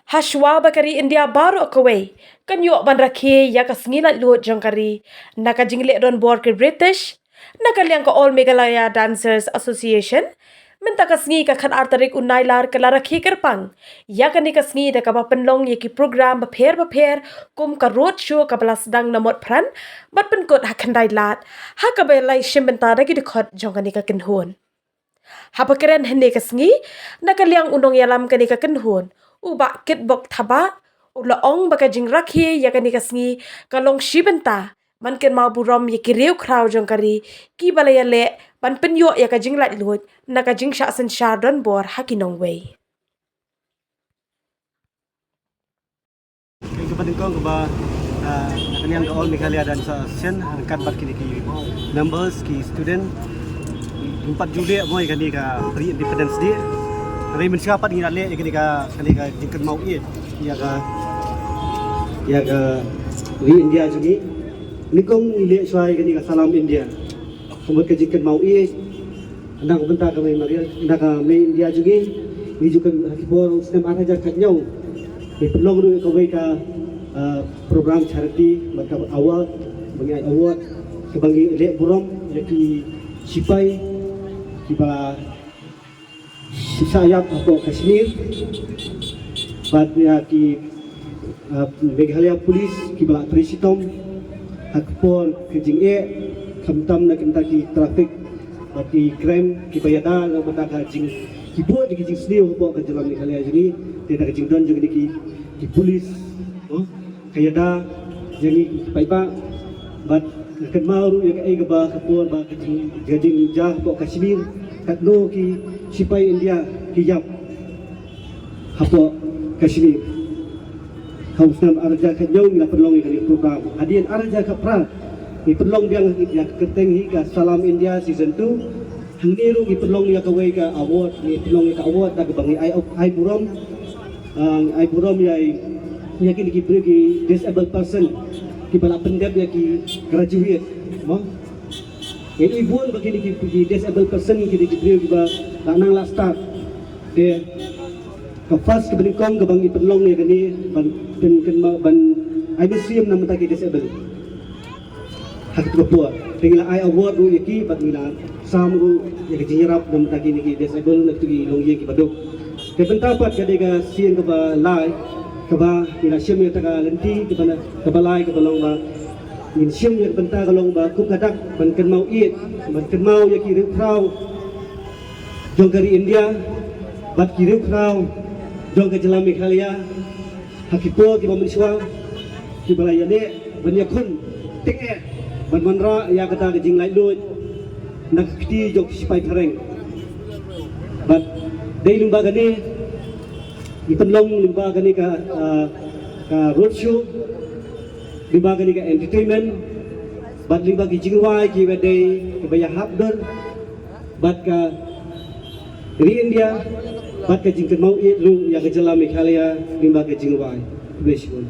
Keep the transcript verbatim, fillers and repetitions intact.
Hashwa ba ka ri India baroh kawei kan ïoh ban rakhe ïa ka sngi laitluid jong ka ri na ka jingleh donbor ki British, na ka liang ka All Meghalaya Dancers Association mynta ka sngi ka khatar tarik u Nailar ka la rakhe kyrpang ïa kane ka sngi da kaba pynlong ïa ki program bapher bapher kum ka road show kaba la sdang na Motphran bad pynkut ha Khyndailad, ha kaba la ïashim bynta da ki dkhot jong kane ka kynhun. Haba kren hynne ka sngi na ka liang u nongïalam kane ka kynhun, u Bah Kitbok Thabah, u la ong ba ka jingrakhe ïa kane ka sngi ka long shi bynta ban kynmaw burom ïa ki riewkhraw jong ka ri kiba la ïaleh ban pynïoh ïa ka jinglaitluid na ka jingshah synshar donbor ha ki nongwei. Kaba nyngkong kaba, ah, na ka liang ka All Meghalaya Dance Association ryngkat bad kine ki members, ki student, ki pat ju leh mo ïa kane ka pre-Independence Day. Hynrei mynshuwa pat ngi la leh ïa kane ka, kane ka jingkynmaw ïa, ïa ka, ïa ka ri India jong ngi. Nyngkong ngi leh shuwa ïa kane ka Salam India. Ka mut ka jingkynmaw ïa na ka bynta ka mei mariang, na ka mei India jong ngi. Ngi ju kynmaw ha ki por snem ar hajar khathynñiew. Ngi pynlong ruh kawei ka, ah, program charity bad ka award, ba ngi ai award kaba ngi leh burom ïa ki sipai kiba shah ïap hapoh Kashmir bad ïa ki, ah, Meghalaya Police kiba la trei shitom ha ka por ka jingeh, khamtam na ka bynta ki traffic bad ki crime kiba ïada na ka bynta ka jing, ki bun ki jingsniew hapoh ka jylla Meghalaya jong ngi. Te da ka jingdon jong kine ki, ki police, oh, ka ïada ïa ngi ki paidbah bad ka kynmaw ruh ïa kaei kaba ka por ba ka jing, ka jingjia hapoh Kashmir, katno ki sipai India ki ïap hapoh Kashmir. Ha u snem ar hajar khathynñiew ngi la pynlong ïa kane ka program. Hadien ar hajar khatphra ngi pynlong biang ïa ka kyrteng hi ka Salam India Season two. Hangne ruh ngi pynlong ïa kawei ka award, ngi pynlong ïa ka award da kaba ngi ai, ai burom, ah, ai burom ïa, ïa kine ki briew ki disabled person kiba la pyndep ïa ki graduate, mo. Ngi i bun ba kine ki, ki disabled person, kine ki briew kiba la nang la start. Te ka first kaba nyngkong kaba ngi pynlong ïa kane ban pyn, pyn, ban ai mynsiem na ka bynta ki disabled. Ha kata ka por te ngi la ai award ruh ïa ki bad ngi la sam ruh ïa ka jingïarap na ka bynta kine ki disabled, na kito ki longïing kiba duk. Te mynta pat ka dei ka sien kaba lai kaba ngi la shim ïa kata ka lynti kaba na, kaba lai kaba long ba ngin shim ïa ka bynta ka long ba kum ka dak ban kynmaw ïa, ban kynmaw ïa ki riewkhraw jong ka ri India bad ki riewkhraw jong ka jylla Meghalaya ha ki por kiba mynshuwa kiba la ïaleh ban ïakhun tyngeh ban wanrah ïa kata ka jinglaitluid na ka kti jong ki sipai phareng. Bad dei lyngba kane ngi pynlong lyngba kane ka, ah, ka roadshow, lyngba kane ka entertainment bad lyngba ki jingrwai kiba dei kiba ïahap dur bad ka ri India bad ka jingkynmaw ïa ruh ïa ka jylla Meghalaya lyngba ka jingrwai. Khublei shibun.